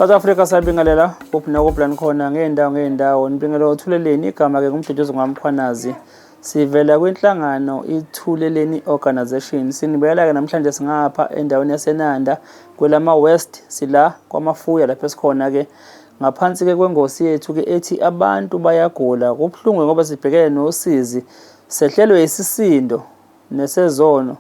South Africa sabingelela kuphi nakuphi la nikhona ngey'ndawo ngey'ndawo nibingelela uThuleleni igama-ke nguMduduzi ngwaMkhwanazi sivela kwinhlangano iThuleleni Organisation sinibuyela-ke namhlanje singapha endaweni yaseNanda kwelama West sila kwaMafuya lapho esikhona-ke ngaphansi-ke kwengosi yethu-ke ethi abantu bayagula kubuhlungu ngoba sibhekene nosizi sehlelwe isisindo nesezono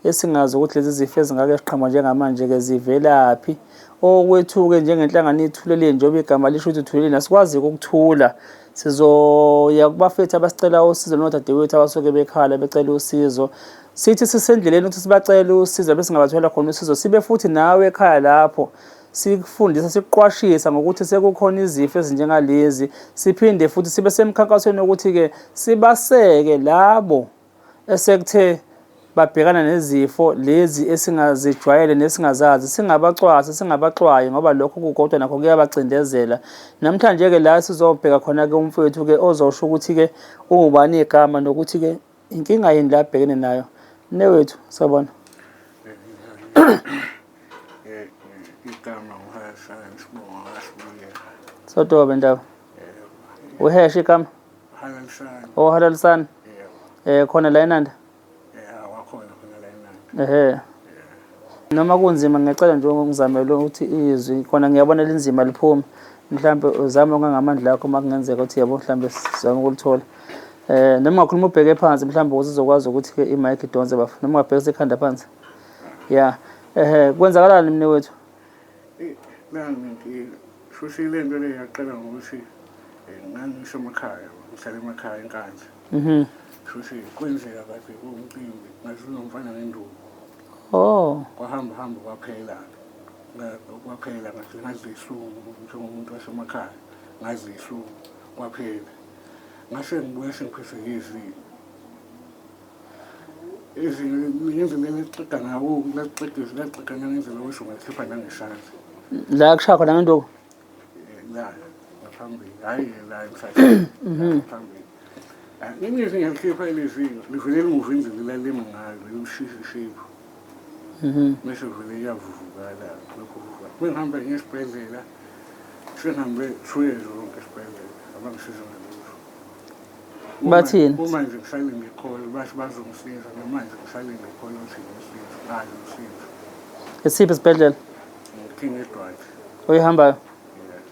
esingazi ukuthi lezi zifo ezingaka esiqhamuka njengamanje-ke zivelaphi. Okwethu-ke njengenhlangano iThuleleni njengoba igama lisho ukuthi Thuleleni asikwazi ukuthula. Sizoya kubafethu abasicela usizo nodadewethu abasuke bekhala becela usizo. Sithi sisendleleni ukuthi sibacele usizo bese singabathola khona usizo sibe futhi nawe ekhaya lapho sikufundisa sikuqwashisa ngokuthi sekukhona izifo ezinjengalezi siphinde futhi sibe semkhankasweni wokuthi-ke sibaseke labo esekuthe babhekana nezifo lezi esingazijwayele nesingazazi singabacwasi singabaxwayi ngoba lokho kukodwa nakho kuyabacindezela. Namhlanje-ke la sizobheka khona-ke umfowethu-ke ozosho ukuthi-ke uwubani igama nokuthi-ke inkinga yini la abhekene nayo. Mnewethu, sawubona. Igama nguHalalisani Sibongo kaSibuyela. Sotobe ndaba. Uheshe igama? Halalisani. Oh halalisani. Yebo. Eh khona la eNanda. Eh wakhona khona la eNanda. Ehhe. Noma kunzima ngiyacela nje ungizamele ukuthi izwi khona ngiyabona linzima liphume. Mhlambe uzame okungangamandla akho uma kungenzeka ukuthi yabo mhlambe sizame ukulithola. Eh noma ungakhuluma ubheke phansi mhlambe ukuze uzokwazi ukuthi ke i-mic idonse bafo. Noma ungabhekisa ikhanda phansi. Yeah. Ehhe kwenzakalani mne wethu? Eh la nginkinga. Shuthi le nto le yaqala ngokuthi ngangisemakhaya, ngihlala emakhaya eNkandla. Shuthi kwenzeka kade kuwumcimbi ngathi unomfana ngenduku. Oh. Kwahamba hamba kwaphela. Kwaphela ngathi ngadla ihlungu njengomuntu wasemakhaya. Ngadla ihlungu kwaphela. Ngase ngibuya sengiphethwe yizinyo. Izinyo ngendlela elixega ngawo, laxega laxega ngendlela okusho ngalikhipha nangesandla. La kushaya khona ngenduku. La ngaphambili, hhayi la emhlathini. Ngaphambili. Ngithi ngiyalikhipha leli zinyo, livele limuva indlela elalimi ngayo, liwushisa ishepu. Bese vele iyavuvukala lokhu kuvuka. Bengihamba ngiye esibhedlela, sengihambe 2 years wonke esibhedlela, abangisiza ngalutho. Bathini? Uma nje ngisalinde ikholo, bathi bazongisiza, namanje ngisalinde ikholo ukuthi ngisiza, hayi ngisiza. Isiphi isibhedlela King Edward. oyihambayo? Yeah.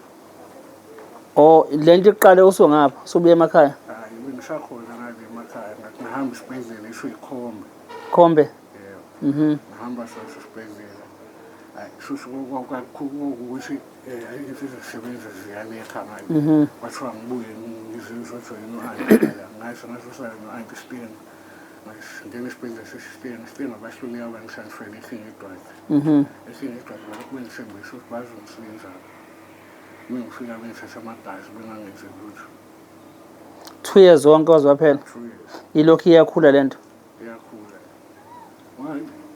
Oh lento iqale usungapha, usubuya emakhaya. Hayi, bengisakhona ngale emakhaya, ngathi ngihamba isibhedlela esho ikhombe. Khombe. Yebo. Ngihamba saso isibhedlela. Hayi, shuthi ukuthi izinto ziyalekha ngale. Kwathiwa ngibuye ngizojoyina u-anti la. Ngase ngazohlala no-anti Steen. Ngena esibhedlela sesiSteen, Steen abahluleka bangitransfera eKing Edward. EKing Edward balokhu bengithembisa ukuthi bazongisiza. Mengifika bengithatha amagazi bengangenzi lutho. 2 years wonke waze waphela. 2 years. Ilokhu iyakhula lento. Iyakhula.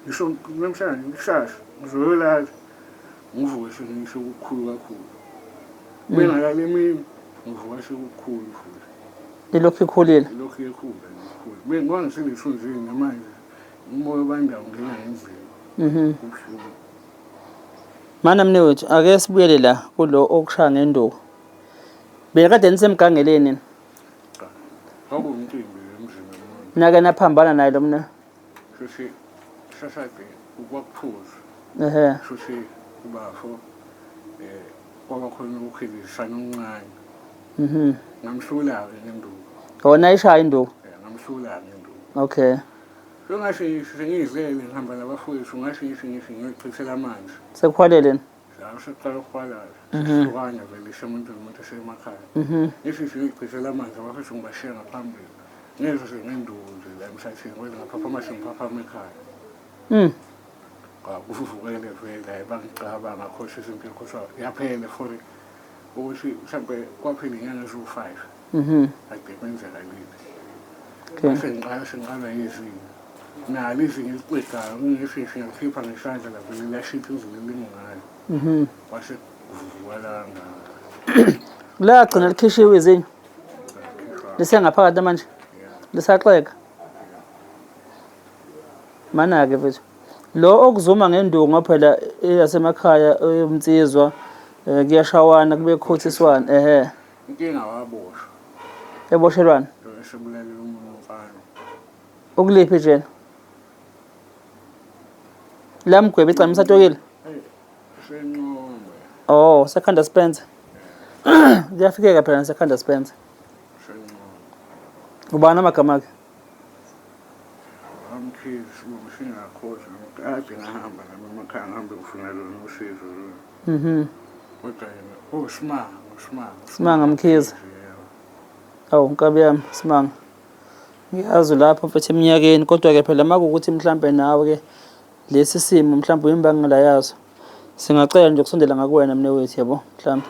Ngisho namhlanje kusasa ngizoyolala ngivuke sengisho kukhulu kakhulu. Bengalala emini ngivuka sekukhulu futhi. Ilokhu ikhulile. Ilokhu ikhula ikhula. Bengiba ngiselethunzini namanje umoya obandayo ungena ngendlela. Kubuhlungu. Mana mnewethu ake sibuyele la kulo okushaya ngenduku. Bekade nisemgangeleni. Cha. Kwakuwumcimbi emzini womuntu. Nake naphambana naye lo mna. Shuthi sasade ukwakuphuza. Ehhe. Shuthi ubafo kwaba khona ukuhilizisana omncane. Ngamhlula-ke ngenduku. Wona ishaya induku. Ngamhlula ngenduku. Okay. Sengathi sengiyizele ngihamba nabafowethu ngathi ngithi ngithi ngiyochithela amanzi. Sekuhwalele. Sekuqala ukuhwalala. Sihlukana vele isemuntu nomuntu esemakhaya. Ngithi ngiyochithela amanzi abafowethu ngibashiya ngaphambili. Ngezwe sengenduku nje la emhlathini kwele ngaphaphama sengiphaphama ekhaya. Kuvuvukele vele hayi bangicaba ngakhohlwa izinto ekhohlwa yaphela for ukuthi mhlampe kwaphela inyanga eziwu-5. Kade kwenzeka lile. Okay. Sengiqala sengiqalwa yizinyo. Nalo izinyo elixegayo ngithi ngiyalikhipha ngesandla lavele liyashintsha indlela elimi ngayo. Kwase kuvuvukala kangaka. Lagcina likhishiwe izinyo. Lisengaphakathi manje. Lisaxega. Mana-ke mfethu. Lo okuzuma ngenduku ngoba phela eyasemakhaya umnsizwa Kuyashawana kube khothiswana ehe. Inkinga waboshwa. Eboshelwana? Lo esebulale omunye umfana. Ukuliphi ejele? Lamgweba icala msatokile? Senqombe. Oh, sekhanda Spencer. Kuyafikeka phela nasekhanda Spencer. Senqombe. Ubani amagama akhe? Amkhizi ubusingakhohlwa kade ngahamba nami emakhaya ngihambe ngifuna lona usizo lona. Kodwa yena oh Simanga, uSimanga. Simanga Mkhize. Yebo. Awu nkabi yami Simanga. Ngiyazi lapho mfethu eminyakeni kodwa ke phela makuwukuthi mhlambe nawe ke lesi simo mhlambe uyimbangela yaso. Singacela nje ukusondela ngakuwena mne wethu yabo mhlambe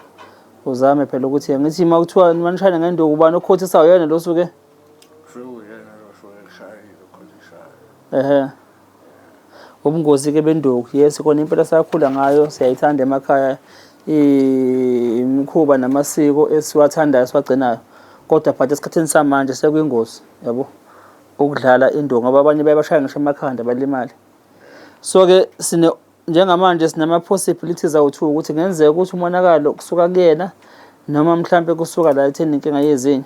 uzame phela ukuthi ngithi uma kuthiwa manishayana ngenduku ubani okhothisayo yena lo suke Sewuyena lo suke ekushayile okhothisayo. Ehhe. Ubungozi-ke benduku, yes kona impela sakhula ngayo siyayithanda emakhaya imikhuba namasiko esiwathandayo esiwagcinayo kodwa but esikhathini samanje sekuyingozi yabo ukudlala induku ngoba abanye baye bashaya ngisho emakhanda balimale. So-ke sine njengamanje sinama-possibilities awu-two ukuthi kungenzeka ukuthi umonakalo kusuka kuyena noma mhlampe kusuka la etheni inkinga yezinyo.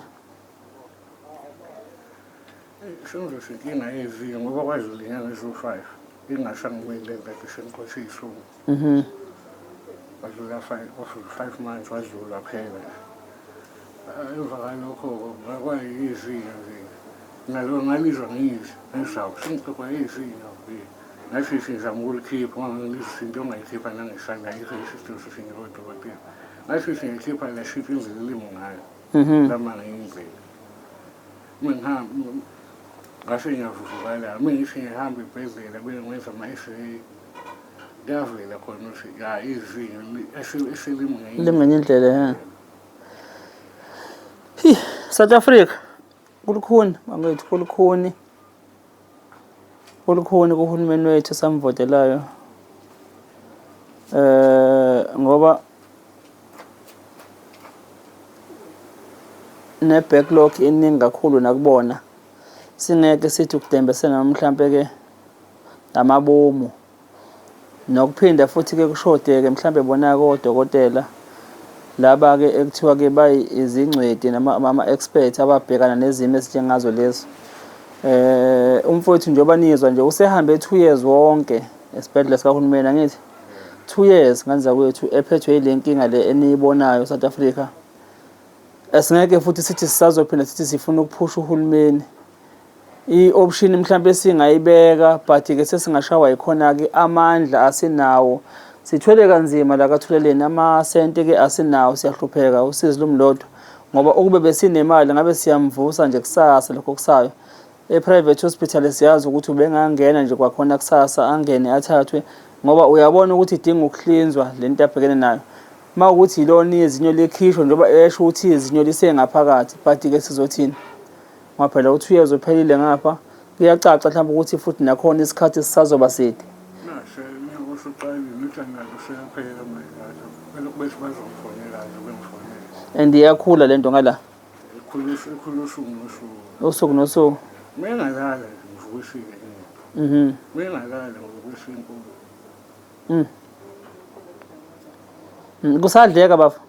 Sengizothi inkinga yezinyo ngoba kwadlula inyanga eziwu-five ingasangimeli le nto kade sengiqothe iy'hlungu. Kwadlula five, kwadlula 5 months wadlula phela. Emva kwalokho kwakuyizinyo nje. Nalo ngalizwa ngizwa ngizwa sengiqedwa izinyo nje. Ngathi ngizama ukulikhipha ngoba ngizwa into ongayikhipha nangesandla ayikho isidingo sokuthi ngiye kodokotela. Ngathi ngiyikhipha lashintsha indlela elimi ngayo. Lama ngiyindlela. Uma ngihamba ngase ngiyavuvukala uma ngithi ngihamba ibhedlela bengwenza ama-x-ray kuyavela khona ukuthi ya izinyo eselimngenye Limngenye indlela he. Hi, South Africa kulukhuni bakwethu kulukhuni. Kulukhuni kuhulumeni wethu samvotelayo. Ngoba ne-backlog iningi kakhulu nakubona. Singeke sithi ukudembesela noma mhlampe ke amabomu. Nokuphinda futhi ke kushode-ke mhlambe bona-ke odokotela laba-ke ekuthiwa-ke bayizingcweti noma ama-expert ababhekana nezimo ezinjengazo lezo. Umfowethu njengoba nizwa nje usehambe 2 years wonke esibhedlela sikahulumeni angithi? 2 years ngane zakwethu ephethwe yile nkinga le eniyibonayo South Africa. Esingeke futhi sithi sisazophinda sithi sifuna ukuphusha uhulumeni. I-option mhlampe esingayibeka but ke sesingashawa yikhona ke amandla asinawo. Sithwele kanzima la kaThuleleni amasente ke asinawo siyahlupheka usizi lumlodwa ngoba ukube besinemali ngabe siyamvusa nje kusasa lokho kusayo. E-private hospital siyazi ukuthi ubengangena nje kwakhona kusasa angene athathwe ngoba uyabona ukuthi idinga ukuhlinzwa lento abhekene nayo. Uma ukuthi yilona izinyo likhishwe njengoba esho ukuthi izinyo lisengaphakathi but ke sizothini? Ngoba phela u-2 years uphelile ngapha kuyacaca mhlawumbe ukuthi futhi nakhona isikhathi sisazoba side. Nase unyaka usuqalile uJanuwari usuyaphela manje belokhu bethi bazongifonela nje bengifonela. And iyakhula lento ngala Ikhula ikhula usuku nosuku. Usuku nosuku. Mengalala nje ngivukisile. Mengalala ngivukisa inkulu. Kusadleka bafo.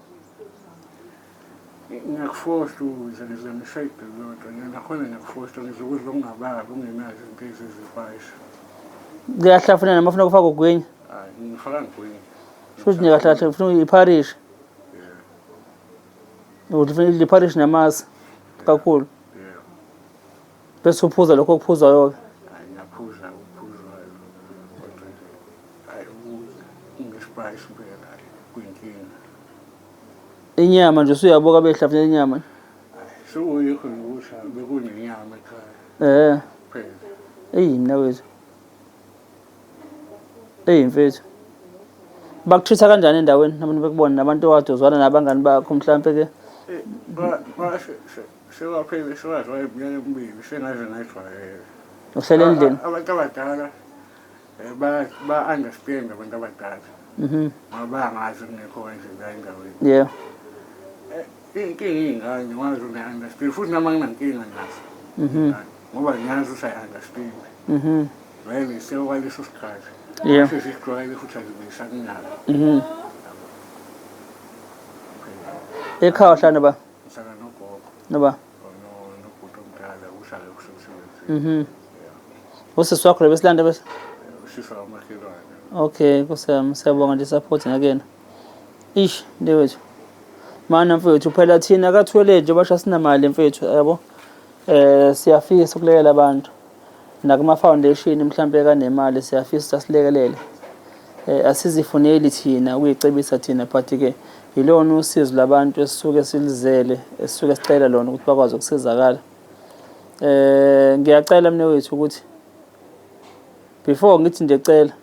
Ngiyakufosta ukudla ngize ngishade lodwa nakhona ngiyakufosta ngidla ukudla okungababi okungenazo izinto ezizipayisi. Kuyahlafuna noma ufuna ukufaka ugwinya? Hayi ngifaka ngigwinya. Shuthi nje kahle kahle ufuna ipharishi. Yeah. Ufuna ipharishi namasi kakhulu. Yeah. Bese uphuza lokho okuphuzwayo ke. Hayi ngiyaphuza ukuphuzwayo kodwa nje hayi ukudla kungesipayisi kuphela hayi kuyinkinga. Inyama nje usuyabuka behlafunyela inyama. Sekuyikho nje ukuthi bekunenyama ekhaya. Phela. Eyi mina wethu. Eyi mfethu. Bakuthitha kanjani endaweni abantu bekubona nabantu okade uzwana nabangani bakho mhlampe ke? Sewaphela sewadlwa iminyaka emibili sengaze ngayijwayela. Uhlele endlini. Abantu abadala ba-understand abantu abadala. Ngoba bayangazi kungekho kanje la endaweni. Yeah. Inkinga iy'ngane wazi une-understand futhi noma nginankinga nazo. Ngoba ngiyazi ukuthi ayi-understand. Vele sekwaleso sikhathi. Yeah. Sesijwayele futhi azibisakunaka. Ekhaya uhlala noba? Ngihlala nogogo. Noba? Nobhuti omdala uhlala kusemsebenzini. Usisi wakho lo besilanda bese? Usisi wamakhelwane. Okay, kusiyami siyabonga nje support nakena. Ish, ndewethu. Mana mfethu phela thina kathwele nje basha sinamali mfethu yabo. Siyafisa ukulekelela abantu. Nakuma foundation mhlambe kanemali siyafisa silekelele. Asizifuneli thina ukuyicebisa thina but ke yilona usizo labantu esisuke silizele esisuke sicela lona ukuthi bakwazi ukusizakala. Ngiyacela mina wethu ukuthi before ngithi nje cela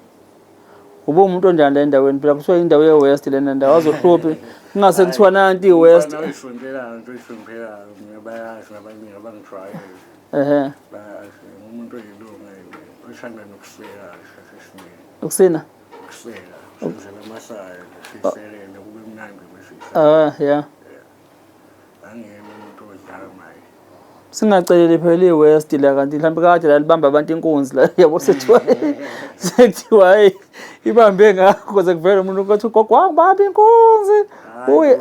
ube umuntu onjani la endaweni phela kuthiwa indawo ye-west lena ndawo azohluphi kungase kuthiwa nanti i-west. Umfana oyisontelayo nje oyihloniphekayo mina bayazi nabaningi abangijwayele. Bayazi umuntu oyilunga othanda nokuseka isikhathi esiningi. Ukusina? Ukuseka senzela amahlaya sihlelele kube mnandi kwesihlala. Ah yeah. Angiyena umuntu odlala maye. Singaceleli phela i-west la kanti mhlawumbe kade la libamba abantu inkunzi la yabo sethiwa sekuthiwa hayi ibambe ngakho kuze kuvele umuntu ukuthi ugogo wangibamba inkunzi. Uyi Lutho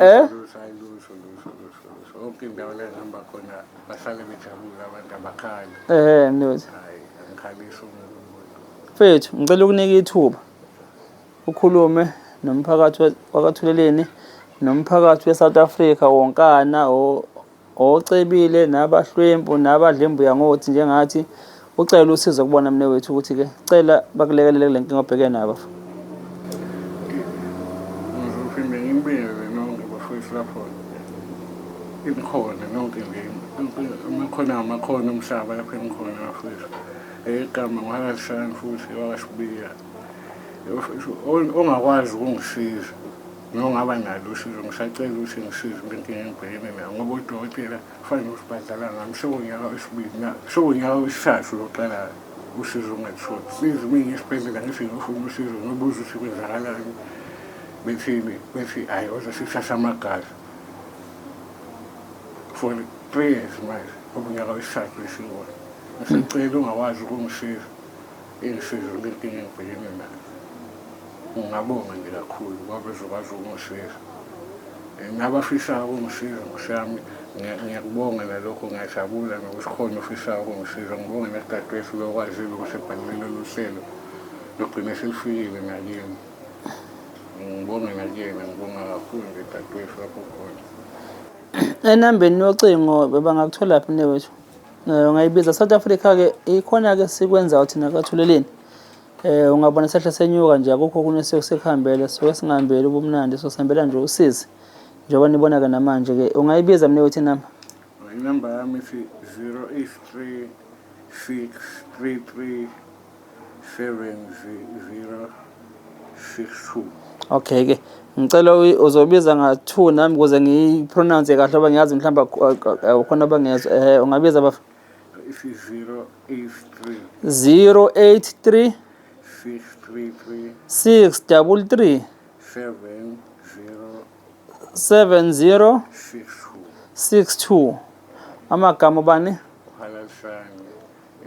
hayi lutho lutho lutho lutho. Yonke indawo la engihamba khona bahlale bejabule abantu abakhali. Mnewethu. Hayi angikhalisi omunye umuntu. Mfethu ngicela ukunika ithuba ukhulume nomphakathi wakaThuleleni nomphakathi we-South Africa wonkana ocebile nabahlwempu nabadla imbuya ngothi njengathi ucela usizo kubona mnewethu ukuthi ke cela bakulekelele kule nkinga obhekene nayo bafo. Ngizophinde nginibingelele nonke bafowethu lapho enikhona nonke nje amakhono amakhono omhlaba lapho enikhona bafowethu. Igama nguHalalisani futhi wakwaSibiya. Ongakwazi ukungisiza nongaba nalo usizo ngisacela ukuthi ngisize kule nkinga engibhekene nayo ngoba odokotela kufanele ukuthi badlala ngami sekunyaka wesibili sekunyaka wesithathu lokuqala usizo ungalitholi. Please uma ngiye esibhedlela ngithi ngiyofuna usizo ngiyobuza ukuthi kwenzakalani bethini bethi hhayi oze sithathe amagazi for 3 years manje ubunyaka wesithathu esiwona. Ngisacela ungakwazi ukungisiza ingisize kule nkinga engibhekene nayo. Ngingabonga nje kakhulu ngoba bezokwazi ukungisiza. Nabafisayo ukungisiza nkosi yami ngiyakubonga nalokho ngiyajabula nokuthi khona ofisayo ukungisiza. Ngibonge nakudadewethu lo okwazile ukuthi ebhalele lolu hlelo lugcine selifikile nakimi. Ngibonge nakuyena ngibonga kakhulu nje dadewethu lapho khona. Enambeni yocingo bebangakutholaphi mnewethu? Ungayibiza South Africa ke ikhona ke sikwenzayo thina kaThuleleni. Ungabona sehla senyuka nje akukho okunye sekuhambele suke singahambeli ubumnandi so sihambela nje usizi. Njengoba nibona ke namanje ke ungayibiza mnewethu inamba. Inamba yami ithi 083 633 7062. Okay ke ngicela uzobiza nga-2 nami ukuze ngiyipronounce kahle ngoba ngiyazi mhlawumbe khona abangezwa. Ungabiza bafo? Ithi 083 083 633 633 70 70 62. 62. Amagama bani? Uhalalisani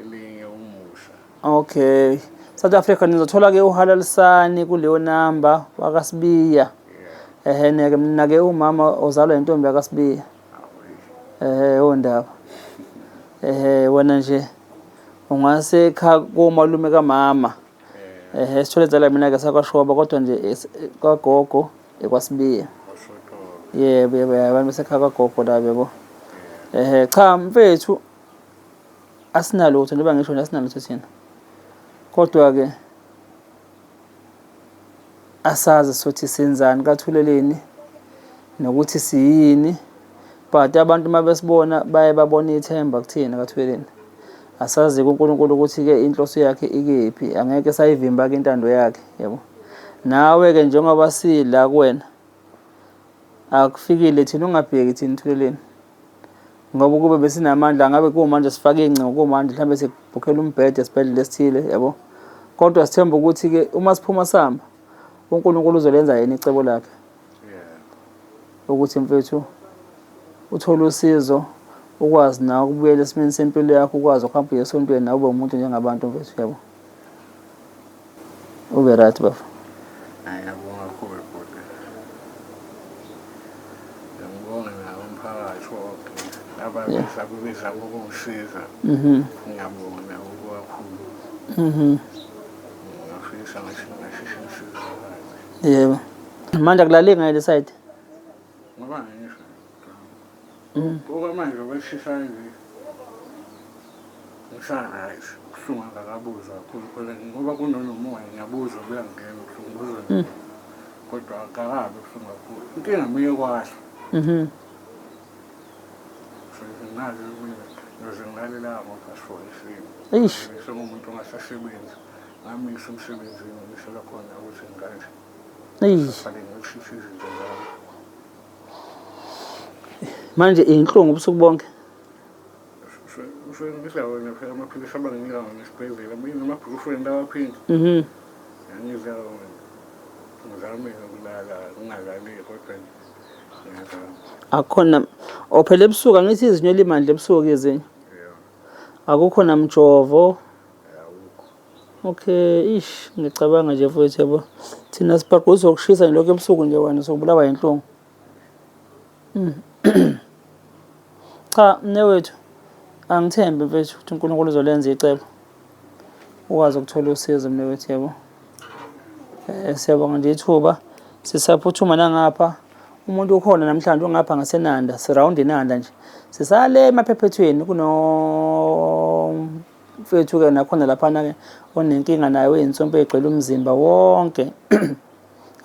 elinye umusa. Okay. South Africa nizothola ke uhalalisani kuleyo namba wakaSibiya. Neke mina ke umama ozalwa intombi yakaSibiya. Ondaba. Wena nje ungase ekhaya komalume kamama. Sithole zala mina ke sakwaShoba kodwa nje kwagogo ekwaSibiya. Yebo yebo abantu besekhaya kwagogo la yebo. Cha mfethu asinalutho njengoba ngisho nje asinalutho thina. Kodwa ke asazi sothi senzani kaThuleleni nokuthi siyini but abantu uma besibona baye babona ithemba kuthina kaThuleleni. Asazi kuNkulunkulu ukuthi ke inhloso yakhe ikephi, angeke sayivimba ke intando yakhe yabo. Nawe ke njengoba sila kuwena akufikile thina ungabheki thina Thuleleni. Ngoba ukube besinamandla ngabe kumanje sifake ingcingo kumanje mhlawumbe sikubhukhela umbhede esibhedlela esithile yabo. Kodwa sithemba ukuthi ke uma siphuma sihamba uNkulunkulu uzolenza yena icebo lakhe. Ukuthi mfethu uthole usizo ukwazi nawe ukubuyela esimeni sempilo yakho ukwazi ukuhamba uye esontweni nawe ube umuntu njengabantu mfethu yabo. Ube right bafo. Hayi ngiyabonga kakhulu bhuti. Ngiyabonga. Ababe bezama ukungisiza. Ngiyabonga nabo kakhulu. Ngiyafisa ngathi ngingasheshe ngisizakale. Yebo. Manje akulaleki ngale side. Ngoba ngisho. Okwamanje okweshisa nje. Ngisa-right. Ubuhlungu angikabuzwa kakhulu khona ngoba kunonomoya ngiyabuzwa buyangena ubuhlungu buzwa. Kodwa akakabi ubuhlungu kakhulu. Inkinga miye kwahle. So ngazi mina ngize ngilalela ngo-past four ekuseni. Eish. Sengumuntu ongasasebenzi. Ngamisa emsebenzini ngisela khona ukuthi ngikanje. Eish. Fanele ngishitshe izinto zami. Manje inhlungu ubusuku bonke. Usebenzisa wona phela amaphilisi abanginika wona esibhedlela. Mina amabhulufweni lawaphinde. Ngangidla wona. Ngizame ukulala ngingalali kodwa ngiyazama. Akukhona ophela ebusuku angithi izinyo limandla ebusuku izinyo. Yeah. Akukho namjovo. Awukho. Okay, ish ngicabanga nje mfowethu yabo. Thina sibhaquzwa ukushisa nje lokho ebusuku nje wena sokubulawa inhlungu. Cha, mnewethu angithembi mfethu ukuthi uNkulunkulu uzolenza icebo. Ukwazi ukuthola usizo mnewethu yabo. Siyabonga nje ithuba. Sisaphuthuma nangapha. Umuntu ukhona namhlanje ungapha ngaseNanda, siround iNanda nje. Sisale emaphephethweni kuno mfethu ke nakhona laphana ke onenkinga naye uyinsompe egcwele umzimba wonke.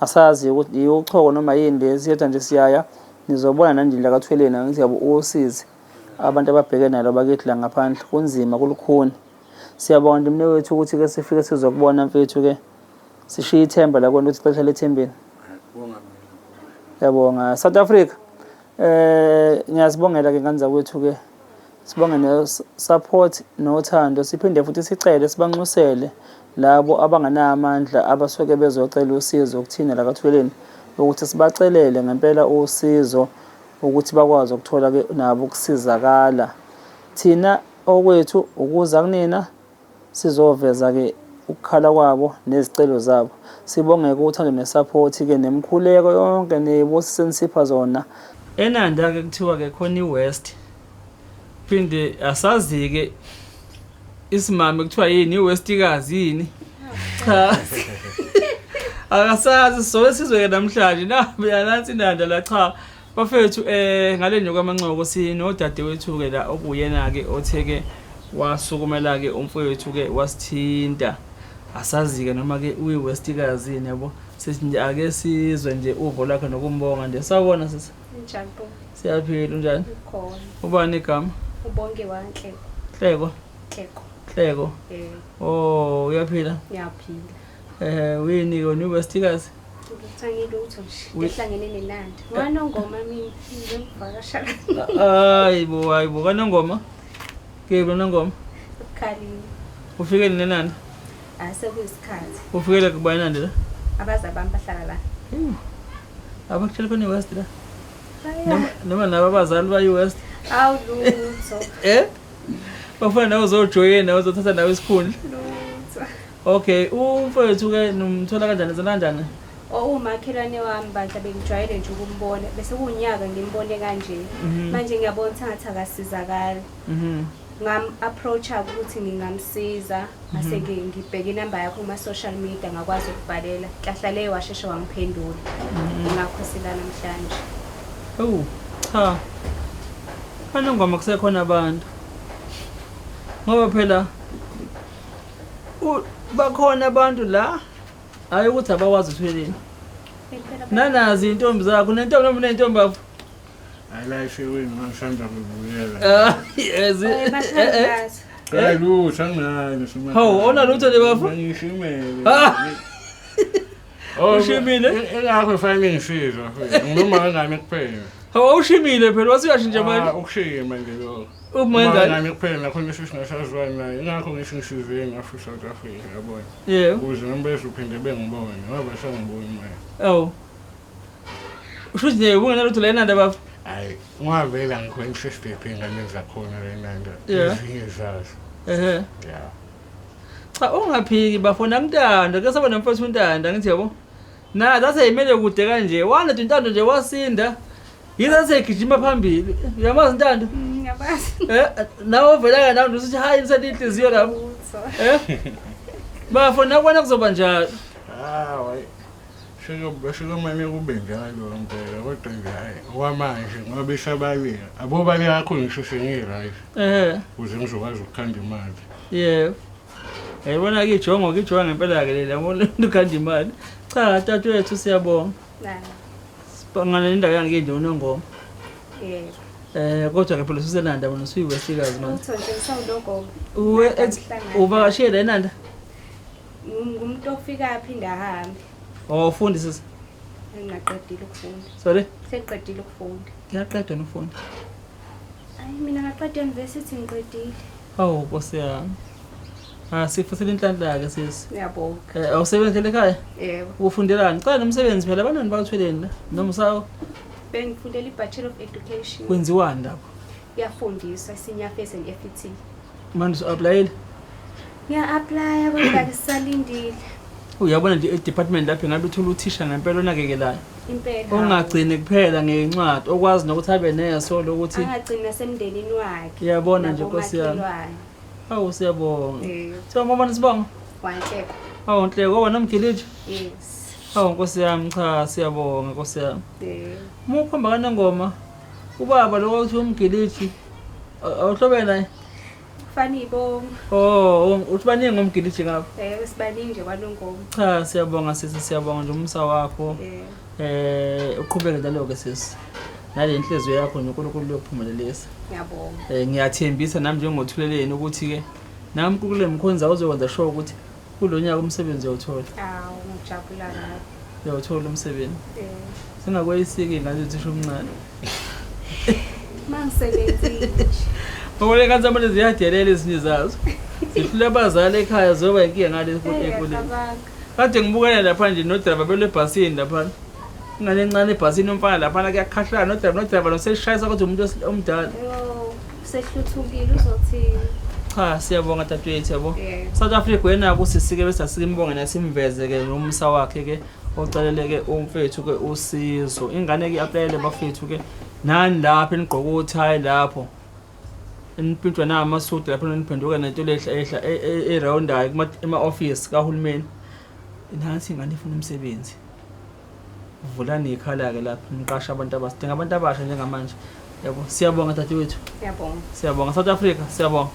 Asazi ukuthi uchoko noma yini lesi yedwa nje siyaya nizobona nanje la kaThweleni angithi yabo usizi abantu ababheke nalo bakithi la ngaphandle kunzima kulukhuni. Siyabonga nje mnewethu ukuthi ke sifike sizokubona mfethu ke sishiye ithemba la kwena ukuthi xesha lethembeni. Ngiyabonga mina. Siyabonga South Africa. Ngiyazibongela ke ngane zakwethu ke. Sibonge ne support nothando siphinde futhi sicele sibanxusele labo abanganamandla abasuke bezocela usizo kuthina la kaThweleni ukuthi sibacelele ngempela usizo ukuthi bakwazi ukuthola ke nabo ukusizakala. Thina okwethu ukuza kunina sizoveza ke ukukhala kwabo nezicelo zabo. Sibonge ke uthando nesupport ke nemkhuleko yonke nezibusiso enisipha zona. Enanda ke kuthiwa ke khona iWest. Phinde asazi ke isimame kuthiwa yini iWestikazi yini? Cha. Akasazi sobe sizwe ke namhlanje na nansi inanda la cha. Bafethu ngale nje kwamancoko sinodadewethu ke la okuyena ke otheke wasukumela ke umfowethu ke wasithinta. Asazi ke noma ke uyiWestikazi yini yabo. Sithi nje ake sizwe nje uvo lwakhe nokumbonga nje. Sawubona sisi. Njani bo? Siyaphila unjani? Ukhona. Ubani igama? Ubonke waNhleko. Hleko. Hleko. Hleko. Oh, uyaphila? Ngiyaphila. Uyini ke wena uyiWestikazi? Ngithangile lutho nje. Ehlangene nenandi. Wanongoma mina ngizokuvakasha. Hayibo, hayibo, kanongoma. Ke nongoma. Ukukhalini. Ufike nini Nanda? Asekuyisikhathi. Ufikele kubani Nanda la? Abazali bami bahlala la. Abakutshela khona iWest la. Noma nabo abazali bayi-West. Awu lutho. Bafuna nawe uzojoyina nawe uzothatha nawe isikhundla. Lutho. Okay, umfowethu ke nomthola kanjani zena kanjani? Umakhelwane wami bandla bengijwayele nje ukumbona bese kuwunyaka ngimbone kanje. Manje ngiyabona ukuthi ngathi akasizakali. Ngam approacha ukuthi ngingamsiza ngase ngibheke inamba yakho kuma social media ngakwazi ukubhalela. Nhlahla leyo washeshe wangiphendula. Ngakho sila namhlanje. Oh, cha. Kanongoma kusekhona abantu. Ngoba phela bakhona abantu la hayi ukuthi abakwazi uthweleni. Nanazi intombi zakho nentombi noma nentombi bafo. Hayi seweni ngisanda kubuyela. Yes. Hayi lutho anginayo. Hawu, awuna lutho le bafo? Ngishimele. Ushimile? Engakho fanele ngisizwe. Ngiluma kangane kuphela. Hawu, awushimile phela wasuyashintsha manje. Ukushima nje lokho. Uma ngane ngane kuphela nakhona esingasazwani naye. Ingakho ngithi ngisizwe ngafika South Africa yabona. Yebo. Ukuze nami bezophinde bengibone ngoba sengiboni manje. Awu. Usho nje ubungenalutho la eNanda bafo? Hayi, ungavela ngikho interested ingane zakhona la eNanda. Ezinye zazo. Ehhe. Yeah. Cha ungaphiki bafo nakuntando, ke saba nomfowethu uNtando ngithi yabo. Na thathe imele kude kanje. Wanda Ntando nje wasinda. Yize seyigijima phambili. Uyamazi Ntando? Ngiyabazi. Eh, nawe uvela nawe usuthi hayi nisathe inhliziyo lapho. Lutho. Eh? Bafo nakubona kuzoba njalo. Hayi. Sekumane kube njalo impela kodwa nje hhayi okwamanje ngoba isabaleka. Abobaleka kakhulu ngisho sengi-right ukuze ngizokwazi ukukhanda imali. Yebo. Yayibona ke ijongo ke ijongo ngempela ke lela yabona ukhanda imali. Cha tatwethu siyabonga. Na. Sibangana indawo yangeke unongoma. Yebo. Eh kodwa ke phela ususenanda wena usuyiwesikazi manje. Lutho nje ngisawunongoma. Uwe ethi uvakashile la eNanda? Ngumuntu ofika aphinde ahambe. Oh ufundi sisi. Ngingaqedile ukufunda. Sorry? Sengiqedile ukufunda. Kuyaqedwa nofunda. Ayi mina ngaqeda university ngiqedile. Awu Nkosi yami. Ah sifusela inhlanhla ke sisi. Ngiyabonga. Eh awusebenzele ekhaya? Yebo. Ufundelani? Cela nomsebenzi phela abantwana bakuthweleni la. Noma usawo Bengifundela i-Bachelor of Education. kwenziwani lapho? Kuyafundiswa senior phase and FET. Manje usu-applyile? Ngiya-applya kodwa ngisalindile. Uyabona nje e-department lapho ngabe uthola uthisha ngempela onakekelayo. Impela. Ongagcini kuphela ngencwadi okwazi nokuthi abe neso lokuthi Angagcini nasemndenini wakhe. Uyabona nje, Nkosi yami. Nabomakhelwane. Awu siyabonga. Yebo. Siyabonga bani sibonga? Wanhleko. Awu Nhleko wena Mgiliji. Yes. Awu Nkosi yami cha siyabonga Nkosi yami. Yebo. Uma ukhomba kanongoma ubaba lo othi umgiliji awuhlobene naye? Fani ibongo. Oh, uthi baningi ngomgiliji ngapha. Yebo sibaningi nje kwanongoma. Cha siyabonga sisi siyabonga nje umsa wakho. Yebo. Eh uqhubeke njalo ke sisi. Nale inhliziyo yakho nje uNkulunkulu uyokuphumelelisa. Ngiyabonga. Eh ngiyathembisa nami njengothuleleni ukuthi ke nami uNkulunkulu emkhonza uzokwenza sure ukuthi kulonyaka umsebenzi uyawuthola. Awu ngijabula ngakho. Uyawuthola umsebenzi. Yebo. Singakweyisiki ingane zethu omncane. Mangisebenzile nje. Ngoba le ngane zamanje ziyadelela ezinye zazo. Zihlula abazali ekhaya zoba inkinga ngale Eh, ekuleni. ngiyacabanga. Kade ngibukela lapha nje nodrayiva belwe ebhasini lapha. Ingane encane ebhasini umfana lapha kuyakhahlana nodrayiva nodrayiva noseshayisa kodwa umuntu omdala. Yo, sehluthukile uzothini? Cha siyabonga dadewethu yabo. Yebo. South Africa wena kusisike bese asimbonge nasimveze ke nomsa wakhe ke ocelele ke umfethu ke usizo. Ingane ke aplayele bafethu ke nani lapha enigqoka uthayi lapho. Nipintshwa namasudu lapho niphenduka nento lehla ehla eroundayo kuma ema office kahulumeni. Nansi ingane ifuna umsebenzi. Vulani ikhala ke lapho niqasha abantu abasidinga abantu abasha njengamanje. Yabo siyabonga dadewethu. Ngiyabonga. Siyabonga South Africa siyabonga.